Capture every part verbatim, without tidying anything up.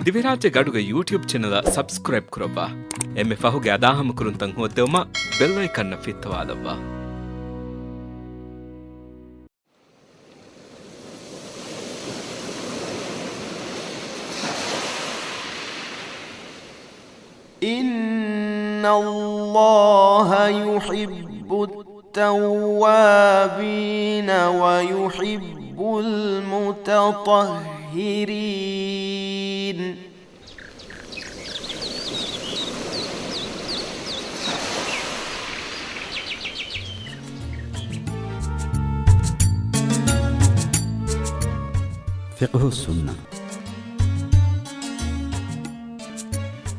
ދިވެހިރާއްޖޭގެ އަޑުގެ ޔޫޓިއުބް ޗެނަލަށް ސަބްސްކްރައިބް ކުރައްވާ. އެންމެ ފަހުގެ އަދާހަމަކުރުންތައް ހޯއްދެވުމަށް ބެލް އައިކަންއަށް ފިއްތަވާލައްވާ. إِنَّ اللَّهَ يُحِبُّ التَّوَّابِينَ وَيُحِبُّ الْمُتَطَهِّرِينَ. ފިޤުހުއްސުންނަ.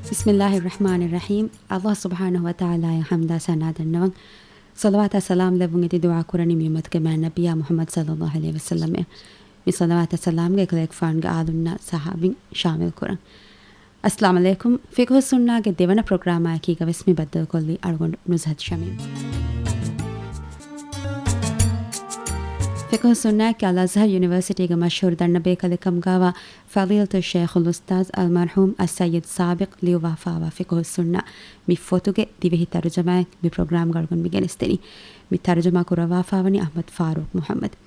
ބިސްމިއްލާހިއްރަޙްމާނިއްރަޙީމް. ﷲ ސުބްޙާނަހޫ ވަތަޢާލާއަށް ޙަމްދާ ސަނާ ދަންނަވަން. ޞަލަވާތާ ސަލާމް ލެއްވުން އެދި ދުޢާ ކުރަނީ މި އުއްމަތުގެ މާތް ނަބިއްޔާ މުޙައްމަދު ޞައްލައްލާހު ޢަލައިހި ވަސައްލަމް. މި ޞަލަވާތާ ސަލާމްގައި އެކަލޭގެފާނުގެ އާލުންނާ ޞަޙާބީން ޝާމިލް ކުރަން. އައްސަލާމު ޢަލައިކުމް. ފިޤުހުއްސުންނާގެ ދެވަނަ ޕްރޮގްރާމާއެކީގަ ވެސް މި ބައްދަލުކޮށްލީ އަޅުގަނޑު ނުޒްހަތު ޝަމީމް. ފިޤުހުއްސުންނާއެކީ އަލްއަޒްހަރު ޔުނިވަރސިޓީގެ މަޝްހޫރު ދަންނަބޭކަލެއް ކަމުގަވާ ފަޟީލަތުއްޝައިޚުލް އުސްތާޛް އަލްމަރްޙޫމް އައްސައްޔިދު ސާބިޤް ލިޔުއްވާފައިވާ ފިޤުހުއްސުންނާ މި ފޮތުގެ ދިވެހި ތަރުޖަމާއެއް މި ޕްރޮގްރާމްގަ އަޅުގަނޑު މި ގެނެސްދެނީ. މި ތަރުޖަމާ ކުރައްވާފައިވަނީ އަޙްމަދު ފާރޫޤް މުޙައްމަދު.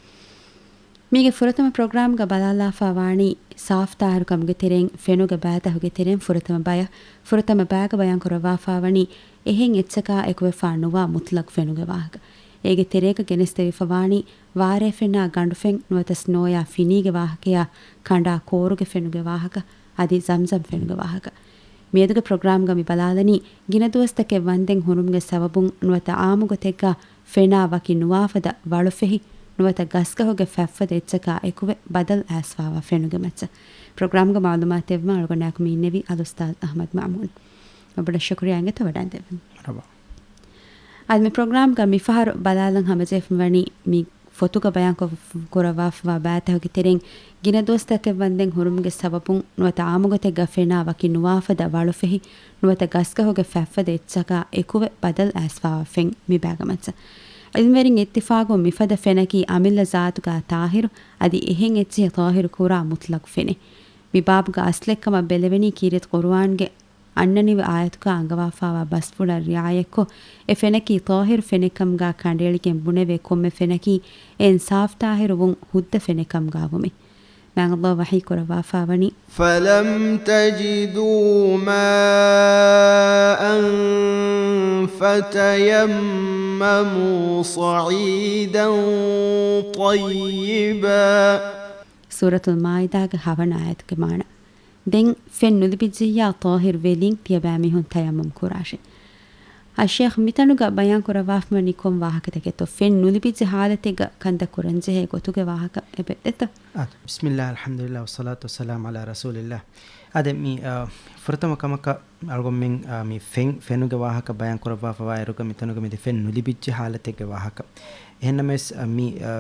މީގެ ފުރަތަމަ ޕްރޮގްރާމްގަ ބަލާލާފައިވާނީ ސާފްތާހިރުކަމުގެ ތެރެއިން ފެނުގެ ބައިތަކުގެ ތެރެއިން ފުރަތަމަ ބަޔަށް. ފުރަތަމަ ބައިގަ ބަޔާން ކުރައްވާފައިވަނީ އެހެން އެއްޗަކާ އެކުވެފާ ނުވާ މުތްލަޤް ފެނުގެ ވާހަކަ. އޭގެ ތެރޭގަ ގެނެސްދެވިފަވާނީ ވާރޭ ފެނާ ގަނޑު ފެން ނުވަތަ ސްނޯޔާ ފިނީގެ ވާހަކަޔާ ކަނޑާ ކޯރުގެ ފެނުގެ ވާހަކަ އަދި ޒަމްޒަމް ފެނުގެ ވާހަކަ. މިއަދުގެ ޕްރޮގްރާމްގަ މި ބަލާލަނީ ގިނަ ދުވަސްތަކެއް ވަންދެން ހުރުމުގެ ސަބަބުން ނުވަތަ އާއްމު ގޮތެއްގަ ފެނާ ވަކި ނުވާފަދަ ވަޅުފެހި ނުވަތަ ގަސްގަހުގެ ފަތްފަދަ އެއްޗަކާ އެކުވެ ބަދަލު އައިސްފައިވާ ފެނުގެ މައްޗަށް. ޕްރޮގްރާމްގެ މައުލޫމާތު ދެއްވުމަށް އަޅުގަނޑާއެކު މި އިންނެވީ އަލްއުސްތާޛް އަޙްމަދު މައުމޫން. އެބަ ޝުކުރިއްޔާ އިނގޭތޯ ވަޑައިން ދެއްވަން. މަރުޙަބާ. އަދި މި ޕްރޮގްރާމްގަ މިފަހަރު ބަލާލަން ހަމަޖެހިފައިވަނީ މި ފޮތުގަ ބަޔާން ކޮށް-، ކުރައްވާފައިވާ ބައިތަކުގެ ތެރެއިން ގިނަ ދުވަސްތަކެއް ވަންދެން ހުރުމުގެ ސަބަބުން ނުވަތަ އާއްމު ގޮތެއްގަ ފެނާ ވަކި ނުވާފަދަ ވަޅުފެހި ނުވަތަ ގަސްގަހުގެ ފަތްފަދަ އެއްޗަކާ އެކުވެ ބަދަލު އައިސްފައިވާ ފެން މި ބައިގަ މައްޗަށް. ޢިލްމުވެރިން އިއްތިފާގުން މިފަދަ ފެނަކީ އަމިއްލަ ޒާތުގަ ޠާހިރު އަދި އެހެން އެއްޗެހި ޠާހިރު ކުރާ މުތްލަޤް ފެނެއް. މި ބާބުގަ އަސްލެއްކަމަށް ބެލެވެނީ ކީރިތި ޤުރުއާންގެ އަންނަނިވި އާޔަތުގަ އަންގަވާފައިވާ ބަސްފުޅަށް ރިޢާޔަތްކޮށް، އެ ފެނަކީ ޠާހިރު ފެނެއްކަމުގަ ކަނޑައެޅިގެން ބުނެވޭ ކޮންމެ ފެނަކީ އެއިން ސާފް ޠާހިރުވުން ހުއްދަ ފެނެއްކަމުގަ ވުމޭ. މާތް ﷲ ވަޙީ ކުރައްވާފައިވަނީ. فَلَمْ تَجِدُوا مَاءً فَتَيَمَّمُوا صَعِيدًا طَيِّبًا. ސޫރަތުލް މާއިދާގެ ހަވަނަ އާޔަތުގެ މާނަ. ދެން ފެން ނުލިބިއްޖިއްޔާ ޠާހިރު ވެލިން ތިޔަބައިމީހުން ތަޔައްމަމް ކުރާށޭ. އައްޝޭޚް މިތަނުގަ ބަޔާން ކުރައްވާފައިވަނީ ކޮން ވާހަކަތަކެއްތޯ؟ ފެން ނުލިބިއްޖެ ހާލަތެއްގަ ކަންތައް ކުރަންޖެހޭ ގޮތުގެ ވާހަކަ އެބައެއްތަ؟ އާ، ބިސްމިއްލާ، އަލްޙަމްދުލިއްލާ، ވައްޞަލާތު ވައްސަލާމު ޢަލާ ރަސޫލިއްލާ. އާދެ، މި، އާ، ފުރަތަމަ ކަމަކަށް އަޅުގަނޑުމެން، އާ، މި ފެން، ފެނުގެ ވާހަކަ ބަޔާން ކުރައްވާފައިވާ އިރުގަ މިތަނުގަ މިދިޔަ ފެން ނުލިބިއްޖެ ހާލަތެއްގެ ވާހަކަ. އެހެންނަމަވެސް، އާ، މި، އާ،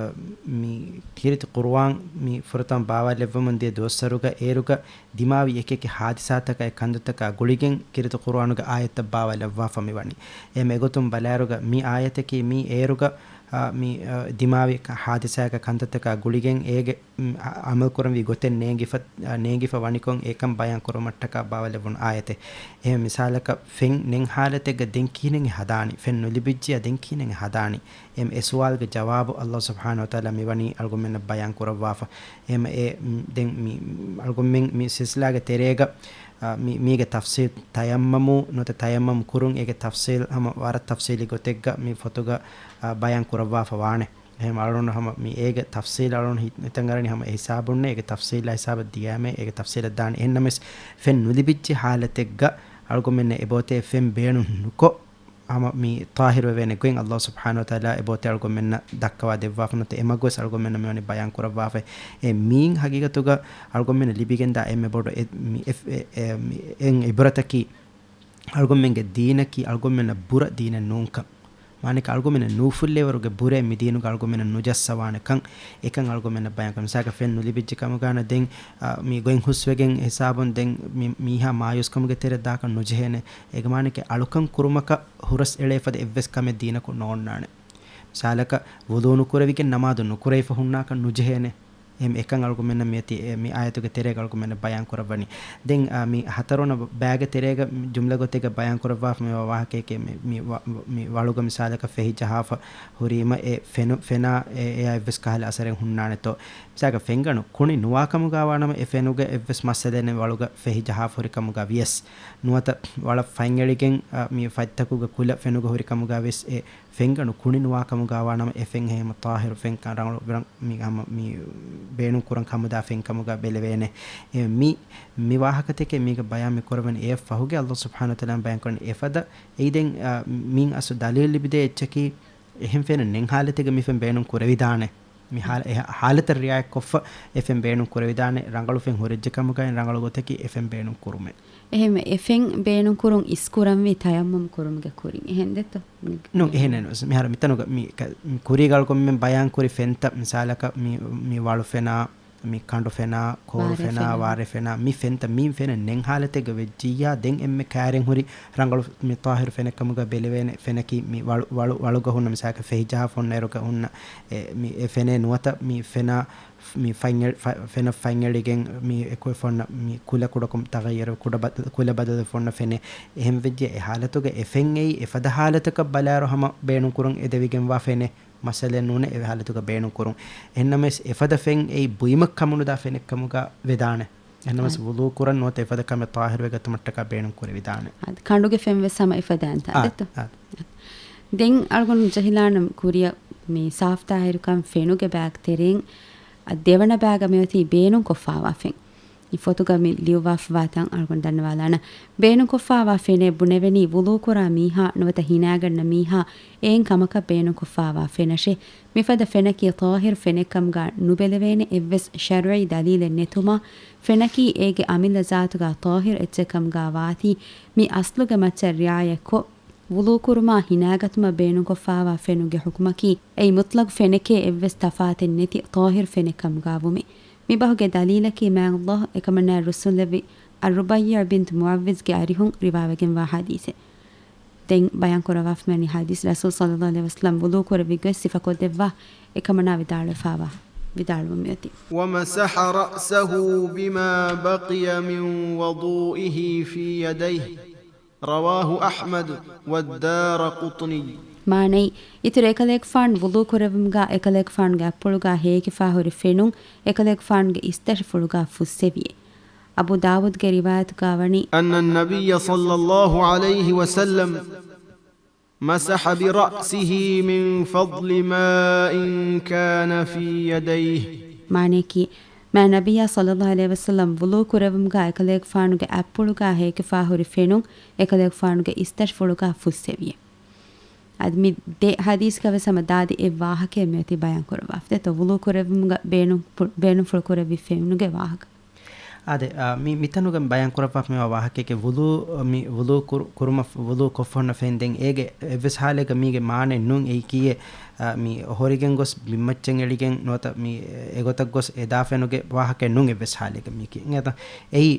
މި ކީރިތި ޤުރުއާން މި ފުރަތަމަ ބާވާލެއްވަމުން ދިޔަ ދުވަސްވަރުގަ އޭރުގަ ދިމާވި އެކިއެކި ހާދިސާތަކާއި ކަންތައްތަކާ ގުޅިގެން ކީރިތި ޤުރުއާނުގެ އާޔަތްތައް ބާވާލައްވާފަ މިވަނީ. އެހެން އެގޮތުން ބަލާއިރުގަ މި އާޔަތަކީ މި އޭރުގަ، އާ، މި، އާ، ދިމާވި ކަ-، ހާދިސާއަކާ ކަންތައްތަކާ ގުޅިގެން އޭގެ، އާ، އަމަލުކުރަންވީ ގޮތެއް ނޭނގިފަ-، އާ، ނޭނގިފަ ވަނިކޮށް އެކަން ބަޔާން ކުރުމަށްޓަކާ ބާވާލެއްވުނު އާޔަތެއް. އެހެން މިސާލަކަށް ފެން ނެތް ހާލަތެއްގަ ދެން ކިހިނެއް ހަދާނީ؟ ފެން ނުލިބިއްޖިއްޔާ ދެން ކިހިނެއް ހަދާނީ؟ އެހެން އެ ސުވާލުގެ ޖަވާބު ﷲ ސުބްޙާނަހޫ ވަތަޢާލާ މިވަނީ އަޅުގަނޑުމެންނަށް ބަޔާން ކުރައްވާފަ. އެހެން އެ، މް، ދެން މި، އަޅުގަނޑުމެން މި ސިލްސިލާގެ ތެރޭގަ، އާ، މި، މީގެ ތަފްސީލް ތަޔައްމަމު ނުވަތަ ތަޔައްމަމް ކުރުން އޭގެ ތަފްސީލް ހަމަ ވަރަށް ތަފްސީލީ ގޮތެއްގަ މި ފޮތުގަ، އާ، ބަޔާން ކުރައްވާފަ ވާނެ. އެހެން އަޅުގަނޑު ހަމަ މި އޭގެ ތަފްސީލް އަޅުގަނޑު ހި-، ހިތަށް އަރަނީ ހަމަ އެ ހިސާބުންނޭ، އޭގެ ތަފްސީލާ ހިސާބަށް ދިޔާމޭ އޭގެ ތަފްސީލަށް ދާނެ. އެހެންނަމަވެސް ފެން ނުލިބިއްޖެ ހާލަތެއްގަ އަޅުގަނޑުމެންނަށް އެބައޮތޭ ފެން ބޭނުން ނުކޮށް، ހަމަ މި ޠާހިރުވެވޭނެ ގޮތް ﷲ ސުބްޙާނަހޫ ވަތަޢާލާ އެބައޮތޭ އަޅުގަނޑުމެންނަށް ދައްކަވާ ދެއްވާފަ ނުވަތަ އެމަގުވެސް އަޅުގަނޑުމެންނަށް މިވަނީ ބަޔާން ކުރައްވާފައި. އެ މީން ހަގީގަތުގަ އަޅުގަނޑުމެންނަށް ލިބިގެންދާ އެންމެ ބޮޑު އެ-، މި އެ-، އެ-، އެ-، މި އެއް އިބްރަތަކީ އަޅުގަނޑުމެންގެ ދީނަކީ އަޅުގަނޑުމެންނަށް ބުރަ ދީނެއް ނޫންކަން. މާނައަކީ އަޅުގަނޑުމެންނަށް ނޫފުއްލޭވަރުގެ ބުރައެއް މި ދީނުގަ އަޅުގަނޑުމެންނަށް ނުޖައްސަވާނެކަން. އެކަން އަޅުގަނޑުމެންނަށް ބަޔާންކުރަން. މިސާލަކަށް ފެން ނުލިބިއްޖެ ކަމުގަ ނަ ދެން، އާ، މި ގޮތް ހުސްވެގެން ހިސާބުން ދެން މި-، މީހާ މާޔޫސްކަމުގެ ތެރެއަށް ދާކަށް ނުޖެހޭނެ. އޭގެ މާނައަކީ އަޅުކަން ކުރުމަކަށް ހުރަސް އެޅޭ ފަދަ އެއްވެސް ކަމެއް ދީނަކު ނޯންނާނެ. މިސާލަކަށް ވުޟޫ ނުކުރެވިގެން ނަމާދު ނުކުރެވިފަ ހުންނާކަށް ނުޖެހޭނެ. އެހެން އެކަން އަޅުގަނޑުމެންނަށް މިއޮތީ އެ، މި އާޔަތުގެ ތެރޭގަ އަޅުގަނޑުމެންނަށް ބަޔާން ކުރައްވަނީ. ދެން، އާ، މި ހަތަރުވަނަ ބަ-، ބައިގެ ތެރޭގަ މި ޖުމްލަ ގޮތެއްގަ ބަޔާން ކުރައްވާފަ މި ވާހަކައެކޭ މި، މި ވަ-، މި ވަޅުގަ މިސާލަކަށް ފެހި ޖަހާފަ ހުރީމަ އެ ފެނު-، ފެނާ އެ-، އެއާ އެއްވެސް ކަހަލަ އަސަރެއް ހުންނާނެތޯ؟ މިސާލަކަށް ފެންގަނޑު ކުނި ނުވާ ކަމުގަ ވާނަމަ އެ ފެނުގެ އެއްވެސް މައްސަލައެއް ނެތް ވަޅުގަ ފެހި ޖަހާފަ ހުރި ކަމުގަ ވިޔަސް. ނުވަތަ ވަޅަށް ފަތްއެޅިގެން، އާ، މި ފަތްތަކުގަ ކުލަ ފެނުގަ ހުރި ކަމުގަ ވިޔަސް އެ ފެންގަނޑު ކުނި ނުވާ ކަމުގަ ވާނަމަ އެ ފެން ހެހެމަ ޠާހިރު ފެންކަން ރަނގަޅު ވަރަށް މި ހަމަ މި ބޭނުން ކުރަން ކަމުދާ ފެން ކަމުގަ ބެލެވޭނެ. އެ މި، މި ވާހަކަތަކެއް މީގަ ބަޔާން މި ކުރައްވަނީ އެއަށް ފަހުގެ ﷲ ސުބްޙާނަހޫ ވަތަޢާލާ ބަޔާން ކުރަނީ އެފަދަ އެއީ ދެން، އާ، މިން އަސްލު ދަލީލު ލިބިދޭ އެއްޗަކީ އެހެން ފެނެއް ނެތް ޙާލަތެއްގަ މި ފެން ބޭނުން ކުރެވިދާނެ. މި ޙާލަ-، އެ ޙާލަތަށް ރިޢާޔަތް ކޮށްފަ އެ ފެން ބޭނުން ކުރެވިދާނެ. ރަނގަޅު ފެން ހުރެއްޖެ ކަމުގައި ރަނގަޅު ގޮތަކީ އެ ފެން ބޭނުން ކުރުމެއް. އެހެންވެ، އެ ފެން ބޭނުން ކުރުން އިސްކުރަންވީ ތަޔައްމަމް ކުރުމުގެ ކުރިން. އެހެން ދެއްތޯ؟ މި-، މިހާރު މިތަނުގަ މި ކަ-، މި ކުރީގަ އަޅުގަނޑުމެން ބަޔާން ކުރި ފެންތައް މިސާލަކަށް މި، މި ވަޅު ފެނާ، މި ކަނޑު ފެނާ، ކޯރު ވާރޭ ފެނާ، ފެނާ. ވާރޭ ފެނާ، މި ފެންތައް މި ފެނެއް ނެތް ޙާލަތެއްގަ ވެއްޖިއްޔާ ދެން އެންމެ ކައިރިން ހުރި ރަނގަޅު މި ޠާހިރު ފެނެއް ކަމުގަ ބެލެވޭނެ ފެނަކީ މި ވަޅު، ވަޅު، ވަޅުގަ ހުންނަ މިސާލަކަށް ފެހި ޖަހާފަ އޮންނަ އިރުގަ ހުންނަ އެ، މި އެ ފެނޭ ނުވަތަ މި ފެނާ މި ފަތްއެ-، ފަ-، ފެނަށް ފަތްއެޅިގެން މި އެކުވެފަ އޮންނަ މި ކުލަ ކުޑަކޮށް ތަޣައްޔަރު ކުޑަ ބަދަ-، ކުލަ ބަދަލުވެފަ އޮންނަ ފެނެއް. އެހެން ވެއްޖެ އެ ޙާލަތުގަ އެ ފެން އެއީ އެފަދަ ޙާލަތަކަށް ބަލާއިރު ހަމަ ބޭނުން ކުރަން އެދެވިގެންވާ ފެނެއް. މައްސަލައެއް ނޫނޭ އެ ޙާލަތުގަ ބޭނުން ކުރުން. އެހެންނަމަވެސް އެފަދަ ފެން އެއީ ބުއިމަށް ކަމުނުދާ ފެނެއް ކަމުގަ ވެދާނެ. އެހެންނަމަވެސް އާ. ވުޟޫ ކުރަން ނުވަތަ އެފަދަ ކަމެއް ޠާހިރުވެގަތުމަށްޓަކާ ބޭނުން ކުރެވިދާނެ. އާ، ކަނޑުގެ ފެން ވެސް ހަމަ އެފަދައިންތާ އާ، ދެއްތޯ؟ އާ. ދެން އަޅުގަނޑު ޖެހިލާނަން ކުރިއަށް މި ސާފު ތާހިރުކަން ފެނުގެ ބާގް ތެރެއިން އަ، ދެވަނަ ބާގަށް މިއޮތީ ބޭނުން ކޮށްފާވާ ފެން. މި ފޮތުގަ މި ލިޔުއްވާފަވާ ތަން އަޅުގަނޑު ދަންނަވާލާނަން. ބޭނުންކޮށްފާވާ ފެނޭ ބުނެވެނީ ވުޟޫ ކުރާ މީހާ ނުވަތަ ހިނާގަންނަ މީހާ އެއިން ކަމަކަށް ބޭނުންކޮށްފާވާ ފެނަށޭ. މިފަދަ ފެނަކީ ޠާހިރު ފެނެއްކަމުގަ ނުބެލެވޭނެ އެއްވެސް ޝަރުޢީ ދަލީލެއް ނެތުމާ، ފެނަކީ އޭގެ އަމިއްލަ ޒާތުގަ ޠާހިރު އެއްޗެއްކަމުގަ ވާތީ، މި އަސްލުގެ މައްޗަށް ރިޢާޔަތްކޮށް، ވުޟޫ ކުރުމާ ހިނާގަތުމަށް ބޭނުންކޮށްފާވާ ފެނުގެ ޙުކުމަކީ، އެއީ މުޠްލަޤު ފެނެކޭ އެއްވެސް ތަފާތެއް ނެތި ޠާހިރު ފެނެއްކަމުގަ ވުމޭ. މިބަހުގެ ދަލީލަކީ މާތް ﷲ އެކަމަނާ ރުއްސުންލެއްވި އައްރުބައްޔިޢު ބިންތު މުޢައްވިޒްގެ އަރިހުން ރިވާވެގެންވާ ޙަދީޘެއް. ދެން ބަޔާން ކުރައްވާފައިވަނީ ޙަދީޘް ރަސޫލު ޞައްލައްލާހު ޢަލައިހި ވަސައްލަމް ވުޟޫ ކުރެއްވި ގޮތް ސިފަކޮށްދެއްވާ އެކަމަނާ ވިދާޅުވެފާވާ، ވިދާޅުވުން މިއޮތީ. ومسح رأسه بما بقي من وضوئه في يديه. رواه أحمد والدارقطني. މާނައީ، އިތުރު އެކަލޭގެފާނު ވުޟޫ ކުރެއްވުމުގަ އެކަލޭގެފާނުގެ އަތްޕުޅުގަ ހޭކިފާ ހުރި ފެނުން އެކަލޭގެފާނުގެ އިސްތަށިފުޅުގަ ފުއްސެވިއޭ. އަބޫ ދާވޫދުގެ ރިވާޔަތުގަ ވަނީ، أن النبي صلى الله عليه وسلم مسح برأسه من فضل ماء كان في يديه. މާނަޔަކީ، މާތް ނަބިއްޔާ ޞައްލައްލާހު ޢަލައިހި ވަސައްލަމް ވުޟޫ ކުރެއްވުމުގަ އެކަލޭގެފާނުގެ އަތްޕުޅުގަ ހޭކިފާ ހުރި ފެނުން އެކަލޭގެފާނުގެ އިސްތަށިފުޅުގަ ފުއްސެވިއޭ. އަދި މި ދެ ޙަދީޘްގަ ވެސް ހަމަ ދާދި އެއް ވާހަކައެއް މިއޮތީ ބަޔާން ކުރައްވާފަ. ދެއްތޯ ވުޟޫ ކުރެއްވުމުގަ ބޭނުން ފު-، ބޭނުންފުޅު ކުރެއްވި ފެނުގެ ވާހަކަ. އާދެ، އާ، މި-، މިތަނުގަ ބަޔާން ކުރައްވާފަ މިވާ ވާހަކައެކޭ ވުޟޫ، މި ވުޟޫ ކުރު-، ކުރުމަށް، ވުޟޫ ކޮށްފަ ހުންނަ ފެން ދެން އޭގެ އެއްވެސް ޙާލެއްގަ މީގެ މާނައެއް ނޫން އެއީކީއެއް، އާ، މި އޮހޮރިގެން ގޮސް ބިންމައްޗަށް އެޅިގެން ނުވަތަ މި އެގޮތަށް ގޮސް އެދާ ފެނުގެ ވާހަކައެއް ނޫން އެއްވެސް ޙާލެއްގަ މީކީ. އެއީ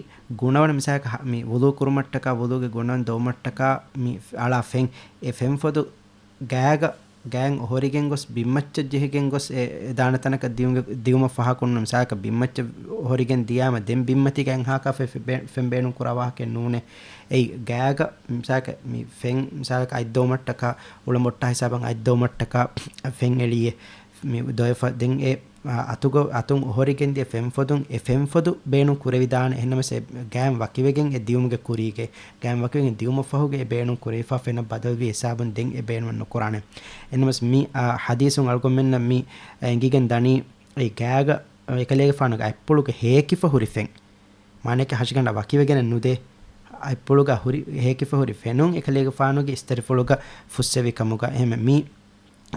ގުނަވަނަ މިސާލަކަށް ހަ-، މި ވުޟޫ ކުރުމަށްޓަކާ ވުޟޫގެ ގުނަވަން ދޮވުމަށްޓަކާ މި އަޅާ ފެން އެ ފެންފޮދު ގާގަ، ގާތް އޮހޮރިގެން ގޮސް ބިންމައްޗަށް ޖެހިގެން ގޮސް އެ، އެ ދާނެ ތަނަކަށް ދިއުމުގެ، ދިއުމަށް ފަހަކުން ނޫން. މިސާލަކަށް ބިންމައްޗަށް އޮހޮރިގެން ދިޔާމަ ދެން ބިންމަތީގަ އެންހާކާ ފެ-، ފެ-، ބޭ-، ފެން ބޭނުން ކުރާ ވާހަކައެއް ނޫނޭ. އެއީ ގާގަ މިސާލަކަށް މި ފެން، މިސާލަކަށް އަތްދޮވުމަށްޓަކާ އުޅަނބޮއްޓާ ހިސާބަށް އަތްދޮވުމަށްޓަކާ ފެން އެޅިއޭ. މި ދޮވެފަ ދެން އެ އަ-، އަތުގަ-، އަތުން އޮހޮރިގެން ދިޔަ ފެންފޮދުން އެ ފެންފޮދު ބޭނުން ކުރެވިދާނެ. އެހެންނަމަވެސް އެ ގާތް ވަކިވެގެން އެ ދިއުމުގެ ކުރީގެ ގާތް ވަކިވެގެން ދިއުމަށްފަހުގެ އެ ބޭނުން ކުރެވިފަ ފެނަށް ބަދަލުވި ހިސާބުން ދެން އެ ބޭނުމެއް ނުކުރާނެ. އެހެންނަމަވެސް މި، އާ، ޙަދީޘުން އަޅުގަނޑުމެންނަށް މި، އާ، އެނގިގެން ދަނީ އެ ގާގަ އެކަލޭގެފާނުގެ އަތްޕުޅުގަ ހޭކިފަ ހުރި ފެން. މާނައަކީ ހަށިގަނޑަށް ވަކިވެގެނެއް ނުދޭ. އަތްޕުޅުގަ ހުރި، ހޭކިފަ ހުރި ފެނުން އެކަލޭގެފާނުގެ އިސްތަށިފުޅުގަ ފުއްސެވި ކަމުގަ އެހެން މި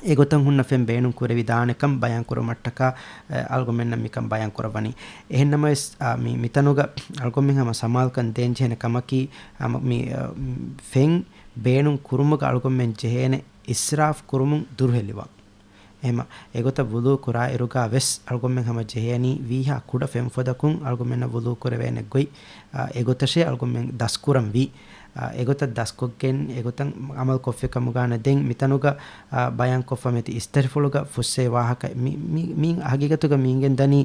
އެގޮތަށް ހުންނަ ފެން ބޭނުން ކުރެވިދާނެކަން ބަޔާން ކުރުމަށްޓަކާ، އެ، އަޅުގަނޑުމެންނަށް މިކަން ބަޔާން ކުރައްވަނީ. އެހެންނަމަވެސް، އާ، މި، މިތަނުގަ އަޅުގަނޑުމެން ހަމަ ސަމާލުކަން ދޭން ޖެހޭނެ ކަމަކީ، އާ، މި، އާ، ފެން ބޭނުން ކުރުމުގަ އަޅުގަނޑުމެން ޖެހޭނެ އިސްރާފް ކުރުމުން ދުރުހެލިވާން. އެހެމަ، އެގޮތަށް ވުޟޫ ކުރާ އިރުގަ ވެސް އަޅުގަނޑުމެން ހަމަ ޖެހޭނީ ވީހާ ކުޑަ ފެންފޮދަކުން އަޅުގަނޑުމެންނަށް ވުޟޫ ކުރެވޭނެ ގޮތް، އާ، އެގޮތަށޭ އަޅުގަނޑުމެން ދަސްކުރަން ވީ. އާ، އެގޮތަށް ދަސްކޮށްގެން އެގޮތަށް ޢަމަލު ކޮށްފި ކަމުގާ ނަދެން މިތަނުގަ، އާ، ބަޔާން ކޮށްފަ މިއޮތީ އިސްތަށިފުޅުގަ ފުއްސޭ ވާހަކަ. މި، މި، މި ހަގީގަތުގަ މި އިނގެން ދަނީ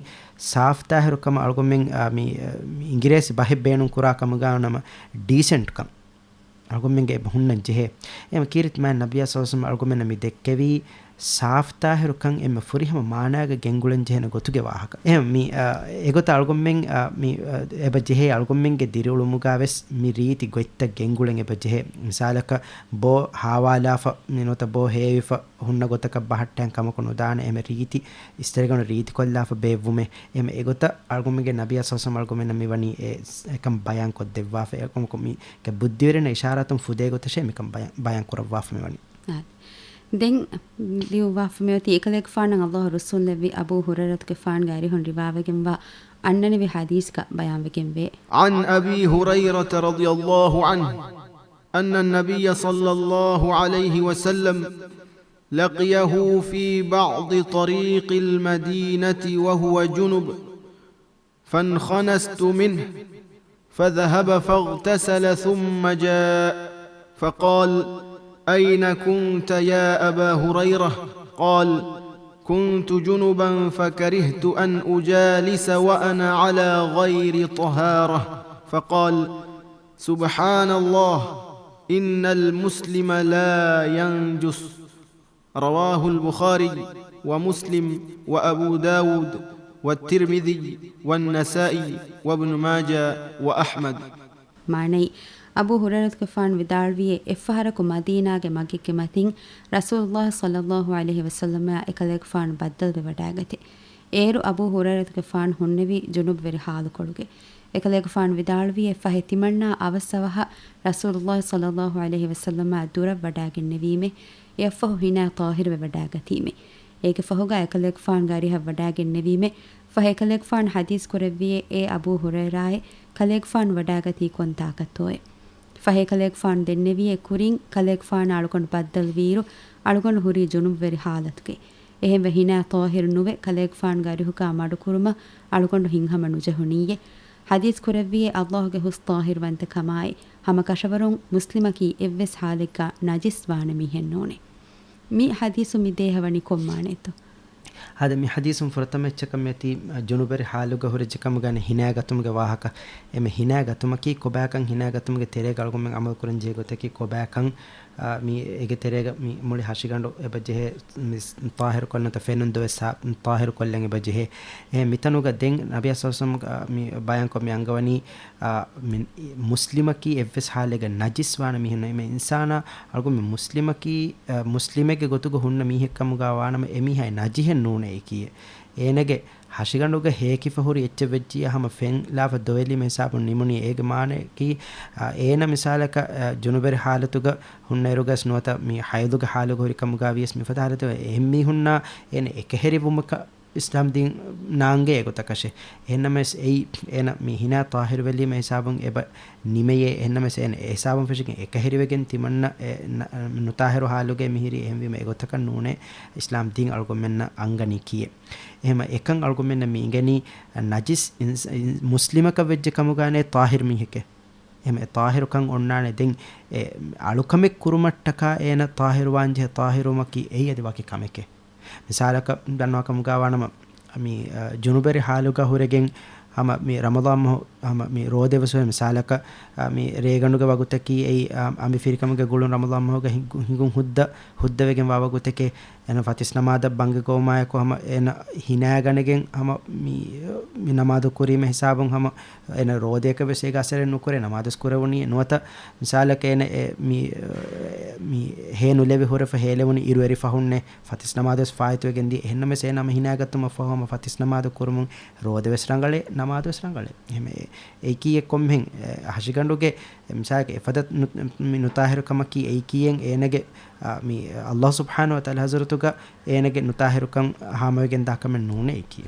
ސާފްތާހިރު ކަމަށް އަޅުގަނޑުމެން، އާ، މި، އާ، މި އިނގިރޭސި ބަހެއް ބޭނުން ކުރާ ކަމުގާ ނަމަ ޑީސެންޓް ކަން އަޅުގަނޑުމެންގެ އެބަ ހުންނަން ޖެހޭ. އެހެން ކީރިތި މާތް ނަބިއްޔާ ޞައްލަﷲ ޢަލައިހި ވަސައްލަމަ އަޅުގަނޑުމެންނަށް މި ދެއްކެވީ ސާފްތާހިރު ކަން އެންމެ ފުރިހަމަ މާނާގަ ގެންގުޅެން ޖެހޭނެ ގޮތުގެ ވާހަކަ. އެހެން މި، އާ، އެގޮތަށް އަޅުގަނޑުމެން، އާ، މި، އާ، އެބަ ޖެހޭ އަޅުގަނޑުމެންގެ ދިރިއުޅުމުގާ ވެސް މި ރީތި ގޮތްތައް ގެންގުޅެން އެބަ ޖެހޭ. މިސާލަކަށް ބޯ ހާވާލާފަ ނުވަތަ ބޯ ހޭވިފަ ހުންނަ ގޮތަކަށް ބަހައްޓައިން ކަމަކު ނުދާނެ. އެމެ ރީތި އިސްތަށިގަނޑު ރީތިކޮށްލާފަ ބޭއްވުމެއް. އެމެ އެގޮތަށް އަޅުގަނޑުމެންގެ ނަބިއްޔާ ޞައްލަﷲ ޢަލައިހި ވަސައްލަމަ އަޅުގަނޑުމެންނަށް މި ވަނީ އެ، އެކަން ބަޔާން ކޮށްދެއްވާފަ. އެކަމަކު މީގެ ބުއްދިވެރިންނަށް އިޝާރާތުން ފުދޭ ގޮތަށޭ މިކަން ބަޔާން، ބަޔާން ކުރައްވާފަ މި ވަނީ. އާ. ދެން ލިޔުއްވާފަ މިއޮތީ އެކަލޭގެފާނަށް ﷲ ރުއްސުންލެއްވި އަބޫ ހުރައިރަތުގެފާނުގެ އަރިހުން ރިވާވެގެންވާ އަންނަނިވި ޙަދީޘްގަ ބަޔާންވެގެންވޭ. عن أبي هريرة رضي الله عنه أن النبي صلى الله عليه وسلم لقيه في بعض طريق المدينة وهو جنب، فانخنست منه، فذهب فاغتسل ثم جاء، فقال: أين كنت يا أبا هريرة؟ قال: كنت جنبا فكرهت أن أجالس وأنا على غير طهارة. فقال: سبحان الله، إن المسلم لا ينجس. رواه البخاري ومسلم وأبو داود والترمذي والنسائي وابن ماجه وأحمد. މާނައީ، އަބޫ ހުރައިރަތުގެފާނު ވިދާޅުވިއޭ، އެއްފަހަރަކު މަދީނާގެ މަގެއްގެ މަތިން ރަސޫލުﷲ ޞައްލަﷲ ޢަލައިހި ވަސައްލަމާ އެކަލޭގެފާނު ބައްދަލުވެވަޑައިގަތޭ. އޭރު އަބޫ ހުރައިރަތުގެފާނު ހުންނެވީ ޖުނުބުވެރި ޙާލުކޮޅުގައި. އެކަލޭގެފާނު ވިދާޅުވިއޭ، ފަހެ ތިމަންނާ އަވަސްއަވަހަށް ރަސޫލުﷲ ޞައްލަﷲ ޢަލައިހި ވަސައްލަމާ ދުރަށް ވަޑާގެންނެވީމޭ. އެއަށްފަހު ހިނާ ޠާހިރުވެވަޑައިގަތީމޭ. އޭގެ ފަހުގަ އެކަލޭގެފާނުގެ އަރިހަށް ވަޑާގެންނެވީމޭ. ފަހެ އެކަލޭގެފާނު ޙަދީޘް ކުރެއްވިއޭ، އޭ އަބޫ ހުރައިރާއޭ، ކަލޭގެފާނު ވަޑާގަތީ ކޮން ތާކަށްތޯއޭ؟ ފަހެ އެކަލޭގެފާނު ދެންނެވިއޭ، ކުރިން ކަލޭގެފާނާ އަޅުގަނޑު ބައްދަލުވިއިރު، އަޅުގަނޑު ހުރީ ޖުނުބުވެރި ޙާލަތުގައި. އެހެންވެ ހިނާ ޠާހިރު ނުވެ ކަލޭގެފާނުގެ އަރިހުގާ މަޑުކުރުމަށް އަޅުގަނޑު ހިތްހަމަ ނުޖެހުނީއޭ. ޙަދީޘް ކުރެއްވިއޭ، ﷲ ގެ ހުސް ޠާހިރުވަންތަކަމާއި، ހަމަ ކަށަވަރުން މުސްލިމަކީ އެއްވެސް ޙާލެއްގާ ނަޖިސް ވާނެ މީހެއް ނޫނޭ. މި ޙަދީޘުން މި ދޭހަ ވަނީ ކޮން މާނައެއްތޯ؟ އާދެ، މި ޙަދީޘުން ފުރަތަމަ އެއްޗަކަށް މިއޮތީ، އަ، ޖުނުބުވެރި ޙާލުގަ ހުރެއްޖެ ކަމުގައި ހިނާގަތުމުގެ ވާހަކަ. އެމެ ހިނާގަތުމަކީ ކޮބާކަން، ހިނާގަތުމުގެ ތެރޭގަ އަޅުގަނޑުމެން ޢަމަލު ކުރަން ޖެހޭ ގޮތަކީ ކޮބާކަން، އާ، މި އޭގެ ތެރޭގަ މި މުޅި ހަށިގަނޑު އެބަ ޖެހޭ، މި ޠާހިރު ކޮށްލަންތަ ފެނުން ދޮވެ ސާ-، ޠާހިރު ކޮށްލަން އެބަ ޖެހޭ. އެ މިތަނުގަ ދެން ނަބިއްޔާ ޞައްލަﷲ ޢަލައިހި ވަސައްލަމަ، އާ، މި ބަޔާންކޮށް މި އަންގަވަނީ، އާ، މި މުސްލިމަކީ އެއްވެސް ޙާލެއްގަ ނަޖިސް ވާނެ މީހެއް ނޫން. އެމެ އިންސާނާ އަޅުގަނޑު މި މުސްލިމަކީ، އާ، މުސްލިމެއްގެ ގޮތުގަ ހުންނަ މީހެއް ކަމުގަ ވާނަމަ އެމީހާ ނަޖިހެއް ނޫނޭ އެކީ. އޭނަގެ ހަށިގަނޑުގަ ހޭކިފަ ހުރި އެއްޗެއް ވެއްޖިއްޔާ ހަމަ ފެން ލާފަ ދޮވެލީމަ ހިސާބުން ނިމުނީ. އޭގެ މާނައަކީ، އާ، އޭނަ މިސާލަކަށް، އާ، ޖުނުބުވެރި ޙާލަތުގަ ހުންނައިރުގަސް ނުވަތަ މި ޙައިޟުގެ ޙާލުގަ ހުރި ކަމުގަ ވިޔަސް މިފަދަ ޙާލަތުގަ އެހެން މީހުންނާ އޭނަ އެކަހެރިވުމަކަށް އިސްލާމް ދީން ނާންގޭ އެގޮތަކަށެ. އެހެންނަމަވެސް އެއީ އޭނަ މި ހިނާ ޠާހިރުވެލީމަ ހިސާބުން އެބަ ނިމެޔޭ. އެހެންނަމަވެސް އޭނަ އެ ހިސާބުން ފެށިގެން އެކަހެރިވެގެން ތިމަންނަ އެ ނަ-، ނުޠާހިރު ޙާލުގައި މިހިރީ. އެހެންވީމަ އެގޮތަކަށް ނޫނޭ އިސްލާމް ދީން އަޅުގަނޑުމެންނަށް އަންގަނީކީއެއް. އެހެމަ އެކަން އަޅުގަނޑުމެންނަށް މި އިނގެނީ ނަޖިސް އިންސް-، އިން-، މުސްލިމަކަށް ވެއްޖެ ކަމުގައި ޠާހިރު މީހެކޭ. އެހެމަ އެ ޠާހިރުކަން އޮންނާނެ. ދެން އެ އަޅުކަމެއް ކުރުމަށްޓަކާ އޭނަ ޠާހިރުވާންޖެހޭ ޠާހިރުވުމަކީ އެއީ އަދި ވަކި ކަމެކޭ. މިސާލަކަށް ދަންނަވާ ކަމުގަ ވާނަމަ، މި، އަ، ޖުނުބުވެރި ޙާލުގަ ހުރެގެން ހަމަ މި ރަމަޟާން މަހު، ހަމަ މި ރޯދަވެސް ހުރެ މިސާލަކަށް، އަ، މި ރޭގަނޑުގެ ވަގުތަކީ އެއީ، އަ، އަނބި ފިރިކަމުގެ ގުޅުން ރަމަޟާން މަހުގަ ހިނގު-، ހިނގުން ހުއްދަ، ހުއްދަވެގެން ވާ ވަގުތެކޭ. އޭނަ ފަތިސް ނަމާދަށް ބަންގި ގޮވުމާއެކު ހަމަ އޭނަ ހިނާގަނެގެން ހަމަ މި، މި ނަމާދު ކުރީމެ ހިސާބުން ހަމަ އޭނަ ރޯދަޔަކަށް ވެސް އޭގަ އަސަރެއް ނުކުރޭ، ނަމާދުވެސް ކުރެވުނީ. ނުވަތަ މިސާލަކަށް އޭނަ އެ މި، މި ހޭ ނުލެވި ހުރެފަ ހޭލެވުނީ އިރުއެރި ފަހުންނޭ. ފަތިސް ނަމާދުވެސް ފާއިތުވެގެން ދިޔަ. އެހެންނަމަވެސް އޭނަ ހަމަ ހިނާގަތުމަށްފަހު ހަމަ ފަތިސް ނަމާދު ކުރުމުން ރޯދަވެސް ރަނގަޅޭ، ނަމާދުވެސް ރަނގަޅޭ. އެހެމެ އެ-، އެކީ އެއްކޮންމެހެން، އެ، ހަށިގަނޑުގެ، އެ، މިސާލަކަށް އެފަދަ ނު-، މި ނުޠާހިރުކަމަކީ އެއީކީއެއް އޭނަގެ، އާ، މި ﷲ ސުބްޙާނަހޫ ވަތަޢާލާ ޙަޟްރަތުގަ އޭނަގެ ނުޠާހިރުކަން ހާމަވެގެން ދާ ކަމެއް ނޫނޭ އެއީކީ.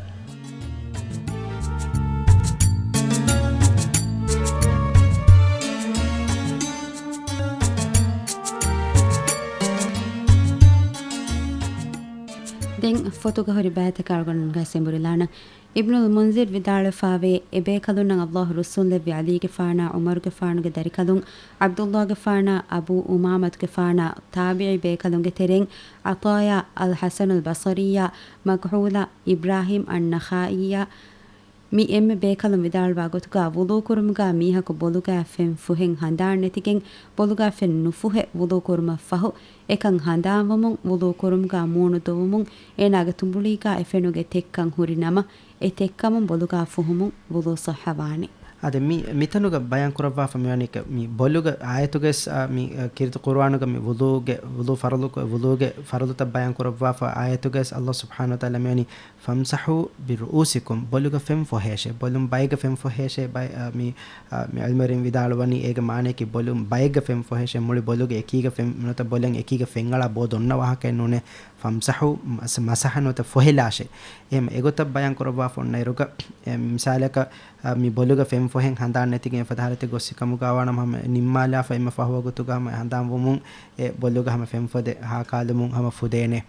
ފޮތުގަ ހުރި ބައިތަކަށް އަޅުގަނޑުމެން ގަސް އެނބުރިލާނަން. އިބްނުލް މުންޒިރު ވިދާޅުވެފާވޭ، އެބޭކަލުންނަށް އައްލާހު ރުއްސުންލެއްވި ޢަލީގެފާނާ، ޢުމަރުގެފާނުގެ ދަރިކަލުން، ޢަބްދުއްލާގެފާނާ، އަބޫ އުމާމަތުގެފާނާ، ތާބިޢީ ބޭކަލުންގެ ތެރެއިން، ޢަޠާޔާ، އަލްޙަސަނުލް ބަޞަރީއާ، މަކްޙޫލާ، އިބްރާހީމް އައްނަޚާޢީއާ، މި އެންމެ ބޭކަލުން ވިދާޅުވާ ގޮތުގަ، ވުޟޫ ކުރުމުގަ މީހަކު ބޮލުގަ ފެން ފުހެން ހަނދާން ނެތިގެން، ބޮލުގަ ފެން ނުފުހެ ވުޟޫ ކުރުމަށް ފަހު، އެކަން ހަނދާންވުމުން، ވުޟޫ ކުރުމުގަ މޫނު ދުވުމުން، އޭނާގެ ތުނބުޅީގަ އެ ފެނުގެ ތެއްކަން ހުރި ނަމަ، އެ ތެއްކަމުން ބޮލުގަ ފުހުމުން ވުޟޫ ޞައްޙަވާނެ. އާދެ، މި، މިތަނުގަ ބަޔާން ކުރައްވާފަ މިވަނީ މި ބޮލުގަ އާޔަތުގަސް، އާ، މި، އާ، ކީރިތި ޤުރުއާނުގަ މި ވުޟޫގެ، ވުޟޫ ފަރުޟު، ވުޟޫގެ ފަރުޟުތައް ބަޔާން ކުރައްވާފަ އާޔަތުގަސް އައްލާހު ސުބްޙާނަހު ވަތަޢާލާ މިވަނީ، "ފަމްސަޙޫ ބިރުއޫސިކުމް"، ބޮލުގަ ފެން ފޮހޭށޭ، ބޮލުން ބައެއްގަ ފެން ފޮހޭށޭ، ބައެ-، އާ، މި، އާ، މި ޢިލްމުވެރިން ވިދާޅުވަނީ އޭގެ މާނަޔަކީ ބޮލުން ބައެއްގަ ފެން ފޮހޭށޭ، މުޅި ބޮލުގެ އެކީގަ ފެން ނުވަތަ ބޮލަށް އެކީގަ ފެން އަޅާ ބޯ ދޮންނަ ވާހަކައެއް ނޫނޭ. ފަމްސަޙޫ، މަސް-، މަސަޙަ ނުވަތަ ފޮހެލާށޭ. އެހެން އެގޮތަށް ބަޔާން ކުރައްވާފަ އޮންނައިރުގަ، އެ، މިސާލަކަށް، އާ، މި ބޮލުގަ ފެން ފޮހެން ހަނދާން ނެތިގެން އެފަދަ ހާލަތެއް ގޮސް ސިކަމުގަ ވާނަމަ ހަމަ ނިންމާލާފަ އެންމެ ފަހު ވަގުތުގަ ހަމަ ހަނދާން ވުމުން އެ ބޮލުގަ ހަމަ ފެން ފޮދެ ހާކާލުމުން ހަމަ ފުދޭނެ.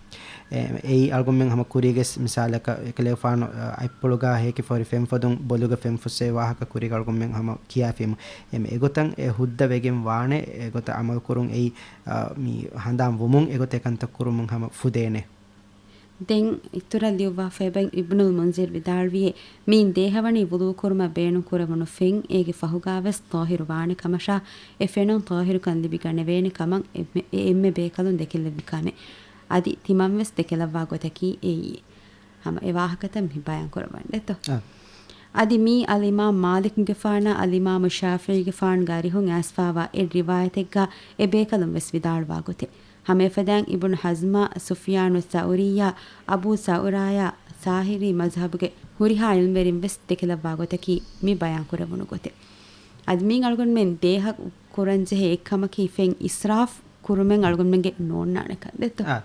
އެ، އެއީ އަޅުގަނޑުމެން ހަމަ ކުރީގެ މިސާލަކަށް އެކަލޭގެފާނު، އަ، އަތްޕުޅުގަ ހޭކި ފޯރި ފެން ފޮދުން ބޮލުގަ ފެން ފުއްސޭ ވާހަކަ ކުރީގަ އަޅުގަނޑުމެން ހަމަ ކިޔާފީމު. އެމް، އެގޮތަށް އެ ހުއްދަ ވެގެން ވާނެ، އެގޮތަށް ޢަމަލު ކުރުން އެއީ، އަ، މި ހަނދާން ވުމުން އެގޮތަށް ކަންތައް ކުރުމުން ހަމަ ފުދޭނެ. ދެން އިތުރަށް ލިޔުއްވާފައިބަ އިބްނުލް މުންޒިރު ވިދާޅުވިއޭ، މިއިން ދޭހަވަނީ ވުޟޫ ކުރުމަށް ބޭނުން ކުރެވުނު ފެން އޭގެ ފަހުގަވެސް ޠާހިރު ވާނެ ކަމަށާ، އެ ފެނުން ޠާހިރުކަން ލިބިގަނެވޭނެ ކަމަށް އެ، އެ އެންމެ ބޭކަލުން ދެކެލެއްވި ކަމެއް. އަދި ތިމަންވެސް ދެކެލައްވާ ގޮތަކީ އެއީ. ހަމަ އެ ވާހަކަތައް މި ބަޔާން ކުރައްވަން ދެއްތޯ؟ އަ. އަދި މީ އަލްއިމާމް މާލިކުގެފާނާ އަލްއިމާމު ޝާފިޢީގެފާނުގެ އަރިހުން އައިސްފާވާ އެއް ރިވާޔަތެއްގަ އެ ބޭކަލުން ވެސް ވިދާޅުވާ ގޮތެއް. ހަމައެފަދައިން އިބްނު ޙަޒްމާ، ސުފްޔާނު ސައުރީއާ، އަބޫ ޒުޢުރާއާ، ޒާހިރީ މަޒްހަބުގެ ހުރިހާ ޢިލްމުވެރިން ވެސް ދެކެލައްވާ ގޮތަކީ މި ބަޔާން ކުރެވުނު ގޮތެއް. އަދި މިއިން އަޅުގަނޑުމެން ދޭހަ ކުރަންޖެހޭ އެއްކަމަކީ ފެން އިސްރާފް ކުރުމެއް އަޅުގަނޑުމެންގެ ނޯންނާނެ ކަން ދެއްތޯ؟ އާ.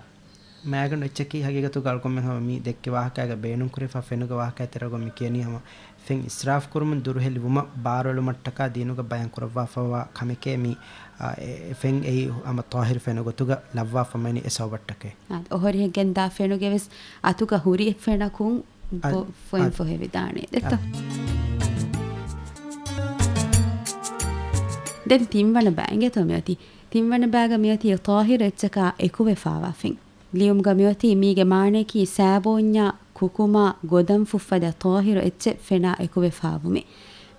މާގަނޑު އެއްޗަކީ ހަގީގަތުގަ އަޅުގަނޑުމެން ހަމަ މި ދެއްކި ވާހަކައިގަ ބޭނުންކުރެފަ ފެނުގެ ވާހަކައި ތެރޭގަ މި ކިޔަނީ ހަމަ ފެން އިސްރާފް ކުރުމުން ދުރުހެލިވުމަށް ބާރުއެޅުމަށްޓަކާ ދީނުގަ ބަޔާން ކުރައްވާފަވާ ކަމެކޭ މި، އާ، އެ، އެ ފެން އެއީ ހަމަ ޠާހިރު ފެނު ގޮތުގަ ލައްވާފަ މިވަނީ އެ ސަބަބަށްޓަކައި. އާ، އޮހޮރިހެއް ގެންދާ ފެނުގެ ވެސް އަތުގަ ހުރި ފެނަކުން އަ، ބޮ-، ފޮއިން އަ، ފޮހެވިދާނެ ދެއްތޯ؟ އަ. ދެން ތިންވަނަ ބައިނގެތޯ މިއޮތީ. ތިންވަނަ ބައިގަ މިއޮތީ ޠާހިރު އެއްޗަކާ އެކުވެފާވާ ފެން. ލިޔުމުގަ މިއޮތީ މީގެ މާނަޔަކީ ސާބޯންޏާ، ކުކުމާ، ގޮދަން ފުށްފަދަ ޠާހިރު އެއްޗެއް ފެނާ އެކުވެފާވުމެއް.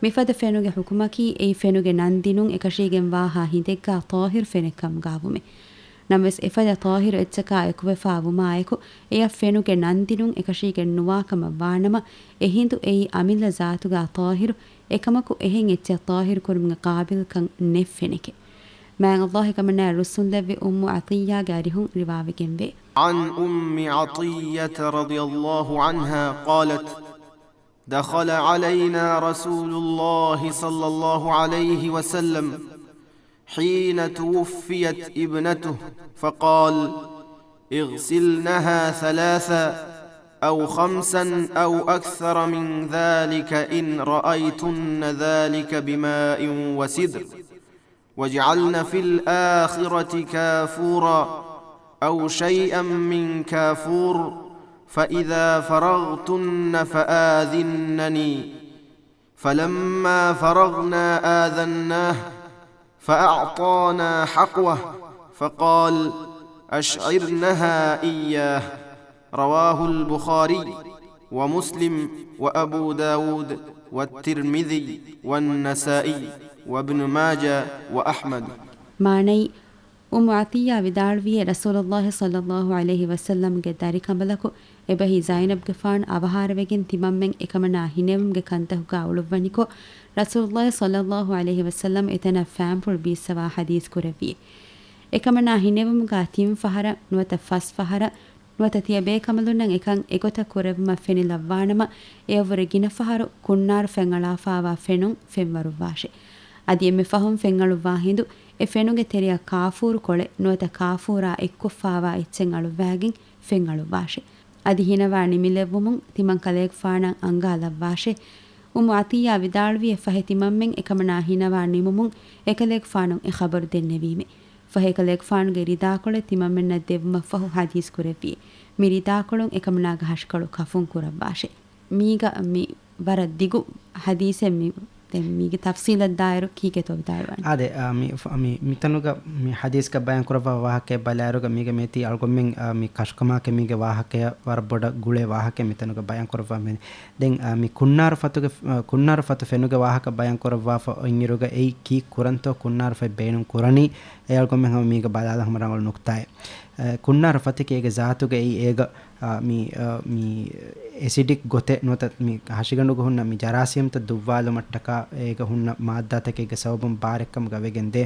މިފަދަ ފެނުގެ ޙުކުމަކީ އެއީ ފެނުގެ ނަން ދިނުން އެކަށީގެން ވާހާ ހިނދެއްގާ ޠާހިރު ފެނެއްކަމުގާވުމެއް. ނަމަވެސް އެފަދަ ޠާހިރު އެއްޗަކާ އެކުވެފާ ވުމާއެކު، އެޔަށް ފެނުގެ ނަން ދިނުން އެކަށީގެން ނުވާ ކަމަށް ވާނަމަ، އެހިނދު އެއީ އަމިއްލަ ޒާތުގާ ޠާހިރު، އެކަމަކު އެހެން އެއްޗެއް ޠާހިރު ކުރުމުގެ ޤާބިލްކަން ނެތް ފެނެކެއް. މާތް އައްލާހު އެކަމަނާ ރުއްސުންލެއްވި އުއްމު ޢަޠިއްޔާގެ އަރިހުން ރިވާވެގެންވޭ. عن أم عطية رضي الله عنها قالت: دخل علينا رسول الله صلى الله عليه وسلم حين توفيت ابنته، فقال: اغسلنها ثلاثا أو خمسا أو أكثر من ذلك إن رأيتن ذلك بماء وسدر، واجعلن في الآخرة كافورا أو شيئا من كافور، فإذا فرغتن فآذنني. فلما فرغنا آذناه فأعطانا حقوه، فقال: أشعرنها إياه. رواه البخاري ومسلم وأبو داود والترمذي والنسائي وابن ماجه وأحمد. މާނައީ، އުއްމު ޢަޠިއްޔާ ވިދާޅުވިއޭ، ރަސޫލުﷲ ޞައްލަﷲު ޢަލައިހި ވަސައްލަމްގެ ދަރިކަނބަލަކު އެބަހީ ޒައިނަބްގެފާނު އަވަހާރަވެގެން ތިމަންމެން އެކަމަނާ ހިނެވުމުގެ ކަންތަކުގާ އުޅުއްވަނިކޮށް، ރަސޫލުﷲ ޞައްލަﷲު ޢަލައިހި ވަސައްލަމް އެތަނަށް ފާންޕުޅު ބީއްސަވާ ޙަދީޘް ކުރެއްވިއޭ. އެކަމަނާ ހިނެވުމުގާ ތިން ފަހަރަށް ނުވަތަ ފަސް ފަހަރަށް ނުވަތަ ތިޔަ ބޭކަނބަލުންނަށް އެކަން އެގޮތަށް ކުރެއްވުމަށް ފެނިލައްވާނަމަ، އެއަށްވުރެ ގިނަ ފަހަރު ކުންނާރު ފެންއަޅާފާވާ ފެނުން ފެންވަރުއްވާށޭ. އަދި އެންމެ ފަހުން ފެންއަޅުއްވާ ހިނދު، އެ ފެނުގެ ތެރެއަށް ކާފޫރު ކޮޅެއް ނުވަތަ ކާފޫރާ އެއްކޮށްފާވާ އެއްޗެއް އަޅުއްވާގެން ފެންއަޅުއްވާށޭ. އަދި ހިނަވާ ނިމިލެއްވުމުން ތިމަން ކަލޭގެފާނަށް އަންގާލައްވާށޭ. އުއްމު ޢަޠިއްޔާ ވިދާޅުވިއޭ، ފަހެ ތިމަންމެން އެކަމަނާ ހިނަވާ ނިމުމުން އެކަލޭގެފާނު އެ ޚަބަރު ދެންނެވީމޭ. ފަހެ އެކަލޭގެފާނުގެ ރިދާކޮޅެއް ތިމަންމެންނަށް ދެއްވުމަށްފަހު ޙަދީޘް ކުރެއްވިއޭ. މި ރިދާކޮޅުން އެކަމަނާގެ ހަށިކޮޅު ކަފުން ކުރައްވާށޭ. މީގަ މި ވަރަށް ދިގު ޙަދީޘެއް މި، ދެން މީގެ ތަފްޞީލަށް ދާއިރު ކީކޭތޯ ވިދާޅުވާނީ؟ އާދެ، އާ، މި ފަ-، މި، މިތަނުގަ މި ޙަދީޘްގަ ބަޔާން ކުރައްވާ ވާހަކައެއް ބަލާއިރުގަ މީގަ މިއޮތީ އަޅުގަނޑުމެން، އާ، މި ކަށުކަމާކެ މީގެ ވާހަކަޔަށް ވަރަށް ބޮޑަށް ގުޅޭ ވާހަކައެއް މިތަނުގަ ބަޔާން ކުރައްވާ މި. ދެން، އާ، މި ކުންނާރު ފަތުގެ، އާ، ކުންނާރު ފަތު ފެނުގެ ވާހަކަ ބަޔާން ކުރައްވާފަ އޮތްއިރުގަ އެއީ ކީއް ކުރަންތޯ ކުންނާރު ފަތް ބޭނުން ކުރަނީ؟ އެ އަޅުގަނޑުމެން ހަމަ މީގަ ބަލާލަން ހަމަ ރަނގަޅު ނުކުތާއެއް. އެ، ކުންނާރު ފަތަކީ އޭގެ ޒާތުގައި އޭގަ، އާ، މި، އާ، މި އެސިޑިކް ގޮތެއް ނުވަތަ މި ހަށިގަނޑުގަ ހުންނަ މި ޖަރާސީމްތައް ދުއްވާލުމަށްޓަކާ އޭގަ ހުންނަ މާއްދާތަކެއްގެ ސަބަބުން ބާރެއްކަމުގަ ވެގެންދޭ.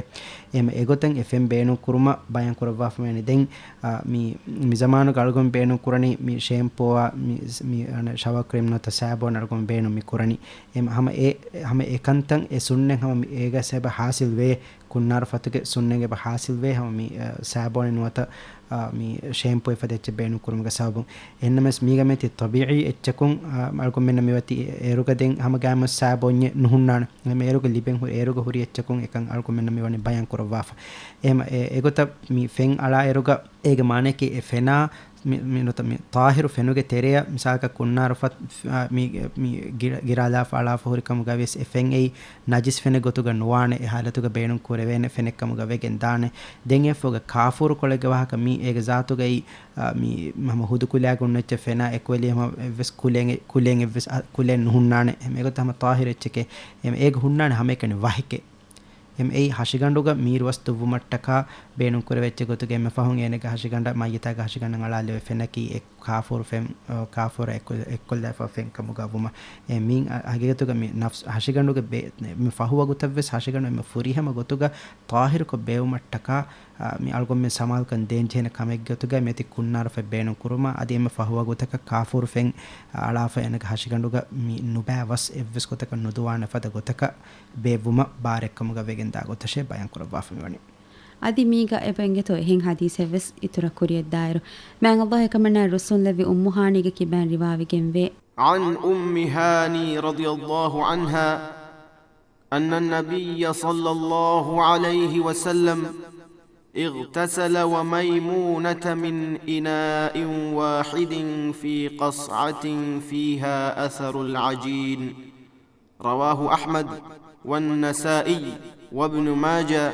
އެހެން އެގޮތަށް އެ ފެން ބޭނުން ކުރުމަށް ބަޔާން ކުރައްވާފަ ވަނީ. ދެން، އާ، މި، މި ޒަމާނުގަ އަޅުގަނޑު ބޭނުން ކުރަނީ މި ޝޭމްޕޫއާ، މި، މި، އަނެއް ޝަވާ ކްރީމް ނުވަތަ ސާބޯން އަޅުގަނޑު ބޭނުން މި ކުރަނީ. އެ ހަމަ އެ، ހަމަ އެ ކަންތައް އެ ސުންނަތް ހަމަ މި އޭގަ ސަބަބަށް ހާސިލް ވޭ. ކުންނާރު ފަތުގެ ސުންނަތް އެބަ ހާސިލްވޭ ހަމަ މި، އަ، ސާބޯނެއް ނުވަތަ، އަ، މި ޝޭމްޕޫ އެފަދަ އެއްޗެއް ބޭނުން ކުރުމުގެ ސަބަބުން. އެހެންނަމަވެސް މީގަ މިއޮތީ ޠަބީޢީ އެއްޗަކުން، އަ، އަޅުގަނޑުމެންނަށް މި އޮތީ އޭރުގަ ދެން ހަމަ ގާތްމުވެސް ސާބޯންޏެއް ނުހުންނާނެ. އެހެން އޭރުގަ ލިބެން ހުރި، އޭރުގަ ހުރި އެއްޗަކުން އެކަން އަޅުގަނޑުމެންނަށް މި ވަނީ ބަޔާން ކުރައްވާފަ. އެހެން އެ، އެގޮތަށް މި ފެން އަޅާ އޭރުގަ އޭގެ މާނައަކީ އެ ފެނާ މި، މި ނުވަތަ މި ޠާހިރު ފެނުގެ ތެރެއަށް މިސާލަކަށް ކުންނާރު ފަތް، އާ، މި، މި ގިރ-، ގިރާލާފަ އަޅާފަ ހުރި ކަމުގަ ވިޔަސް އެ ފެން އެއީ ނަޖިސް ފެނެއް ގޮތުގަ ނުވާނެ، އެ ހާލަތުގަ ބޭނުން ކުރެވޭނެ ފެނެއް ކަމުގަ ވެގެން ދާނެ. ދެން އެއަށްފަހުގަ ކާފޫރު ކޮޅެއްގެ ވާހަކަ މީ އޭގެ ޒާތުގައި، އާ، މި ހަމަ ހުދު ކުލައިގަ ހުންނަ އެއްޗެއް ފެނާ އެ ކުއެލި ހަމަ އެއްވެސް ކުލައެއް، ކުލައެއް އެއްވެސް، އަ، ކުލައެއް ނުހުންނާނެ. އެހެން އެގޮތަށް ހަމަ ޠާހިރު އެއްޗެކޭ. އެހެން އޭގަ ހުންނާނެ ހަމައެކަނި ވަހެކޭ. އެހެން އެއީ ހަށިގަނޑުގަ މީރު ވަސް ދުއްވުމަށްޓަކާ ބޭނުން ކުރެވޭ އެއްޗެއް ގޮތުގައި އެންމެ ފަހުން އޭނަގެ ހަށިގަނޑަށް މައްޔިތާގެ ހަށިގަނޑަށް އަޅާލެވޭ ފެނަކީ އެ ކާފޫރު ފެން، އަ، ކާފޫރަށް އެއްކޮ-، އެއްކޮށްލާފަ ފެން ކަމުގަ ވުމަށް. އެ މީން އަ-، ހަގީގަތުގަ މި ނަފްސު ހަށިގަނޑުގެ ބޭ-، މި ފަހު ވަގުތަށްވެސް ހަށިގަނޑު އެންމެ ފުރިހަމަ ގޮތުގަ ޠާހިރުކޮށް ބޭއްވުމަށްޓަކާ، އަ، މި އަޅުގަނޑުމެން ސަމާލުކަން ދޭންޖެހޭނެ ކަމެއްގެ ގޮތުގައި މިއޮތީ ކުންނާރު ފަތް ބޭނުން ކުރުމަށް. އަދި އެންމެ ފަހު ވަގުތަކަށް ކާފޫރު ފެން އަޅާފަ އޭނަގެ ހަށިގަނޑުގަ މި ނުބައި ވަސް އެއްވެސް ގޮތަކަށް ނުދުވާނެ ފަދަ ގޮތަކަށް ބޭއްވުމަށް ބާރެއްކަމުގަ ވެގެންދާ ގޮތަށޭ ބަޔާން ކުރައްވާފަ މިވަނީ. އަދި މީގަ އެބަ އެނގޭތޯ އެހެން ޙަދީޘެއްވެސް އިތުރަށް ކުރިޔަށްދާއިރު، މާތް ﷲ އެކަމަނާ ރުއްސުންލެއްވި އުއްމު ހާނީގެ ކިބައިން ރިވާވެގެންވޭ. عن أم هاني رضي الله عنها أن النبي صلى الله عليه وسلم اغتسل وميمونة من إناء واحد في قصعة فيها أثر العجين. رواه أحمد والنسائي وابن ماجه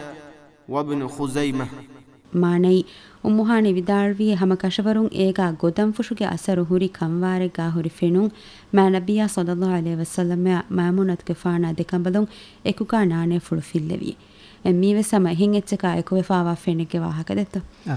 وابن خزيمة. މާނައީ، އުއްމު ހާނީ ވިދާޅުވީ، ހަމަ ކަށަވަރުން އޭގާ ގޮދަންފުށުގެ އަސަރު ހުރި ކަންވާރެއްގާ ހުރި ފެނުން، މާތް ނަބިއްޔާ ޞައްލައްލާހު ޢަލައިހި ވަސައްލަމައާ މައިމޫނަތުގެފާނާ ދެކަނބަލުން އެކުގާ ނާނޭފުޅު ފިއްލެވި. އެ މީވެސް ހަމަ އެހެން އެއްޗަކާ އެކުވެފާވާ ފެނެއްގެ ވާހަކަ ދެއްތޯ؟ އާ.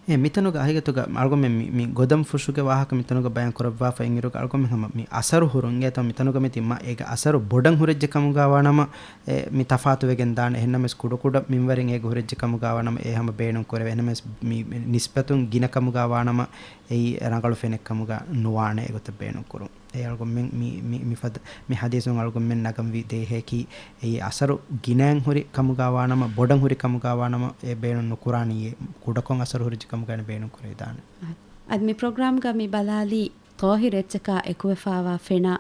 އެ މިތަނުގަ ހަގީގަތުގަ އަޅުގަނޑުމެން މި، މި ގޮދަންފުށުގެ ވާހަކަ މިތަނުގަ ބަޔާން ކުރައްވާފަ އިންއިރުގަ އަޅުގަނޑުމެން ހަމަ މި އަސަރު ހުރުން އެތަން މިތަނުގަ މިތި މަ އޭގެ އަސަރު ބޮޑަށް ހުރެއްޖެ ކަމުގަ ވާނަމަ، އެ މި ތަފާތު ވެގެން ދާނެ. އެހެންނަމަވެސް ކުޑަކުޑަ މިންވަރެއް އޭގަ ހުރެއްޖެ ކަމުގަ ވާނަމަ އެ ހަމަ ބޭނުން ކުރެވޭ. އެހެންނަމަވެސް މި، މި ނިސްބަތުން ގިނަ ކަމުގަ ވާނަމަ އެއީ ރަނގަޅު ފެނެއް ކަމުގަ ނުވާނެ އެގޮތަށް ބޭނުން ކުރުން. އެ އަޅުގަނޑުމެން މި، މި، މިފަދަ، މި ޙަދީޘުން އަޅުގަނޑުމެން ނަގަންވީ ދޭހަޔަކީ، އެއީ އަސަރު ގިނައިން ހުރި ކަމުގަ ވާނަމަ، ބޮޑަށް ހުރި ކަމުގަ ވާނަމަ، އެ ބޭނުން ނުކުރާނީ، އެ ކުޑަކޮށް އަސަރު ހުރި ކަމުގައި ބޭނުން ކުރެވިދާނެ. އަދި މި ޕްރޮގްރާމްގަ މި ބަލާލީ، ޠާހިރު އެއްޗަކާ އެކުވެފާވާ ފެނާ،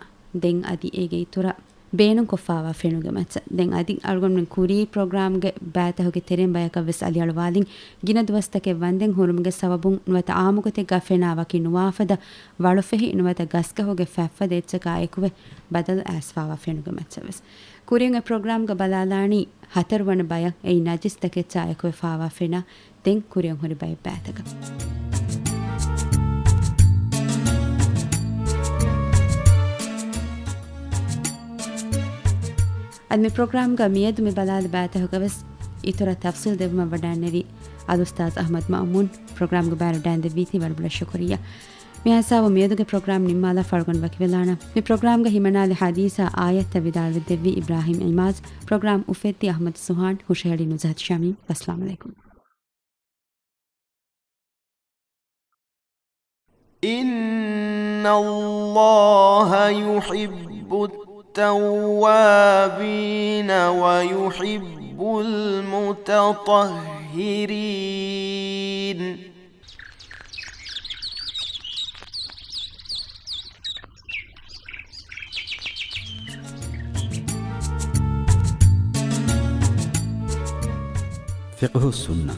ދެން އަދި އޭގެ އިތުރަށް ބޭނުންކޮށްފާވާ ފެނުގެ މައްޗަށް. ދެން އަދި އަޅުގަނޑުމެން ކުރީ ޕްރޮގްރާމްގެ ބައިތަހުގެ ތެރެއިން ބަޔަކަށް ވެސް އަލިއަޅުވާލިން، ގިނަ ދުވަސްތަކެއް ވަންދެން ހުރުމުގެ ސަބަބުން ނުވަތަ އާއްމުގޮތެއްގަ ފެނާ ވަކި ނުވާފަދަ ވަޅުފެހި ނުވަތަ ގަސްގަހުގެ ފަތްފަދަ އެއްޗަކާ އެކުވެ ބަދަލު އައިސްފާވާ ފެނުގެ މައްޗަށް ވެސް. ކުރިން އެ ޕްރޮގްރާމްގަ ބަލާލާނީ ހަތަރުވަނަ ބަޔަށް އެއީ ނަޖިސް ތަކެއްޗާ އެކުވެފާވާ ފެނާ ދެން ކުރިއަށް ހުރި ބައެއް ބައިތަކަށް. އަދި މި ޕްރޮގްރާމްގަ މިއަދު މި ބަލާލި ބައިތަކުގަ ވެސް އިތުރަށް ތަފްސީލް ދެއްވުމަށް ވަޑައިންނެވި އަލްއުސްތާޛް އަޙްމަދު މައުމޫން ޕްރޮގްރާމްގެ ބައިވެރިވެވަޑައިންދެއްވީތީ ވަރަށް ބޮޑަށް ޝުކުރިއްޔާ. މިހާ ހިސާބުން މިއަދުގެ ޕްރޮގްރާމް ނިންމާލާ ފަޅުގަނޑު ވަކިވެލާނަން. މި ޕްރޮގްރާމްގަ ހިމަނާލި ޙަދީޘާ އާޔަތްތައް ވިދާޅުވެދެއްވި އިބްރާހީމް އިމާޒް، ޕްރޮގްރާމް އުފެއްދި އަޙްމަދު ސުހާން، ހުށަހެޅި ނުޒްހަތު ޝަމީމް. އައްސަލާމު ޢަލައިކުމް. إن الله يحب التوابين ويحب المتطهرين. ފިޤްހުއްސުންނަ.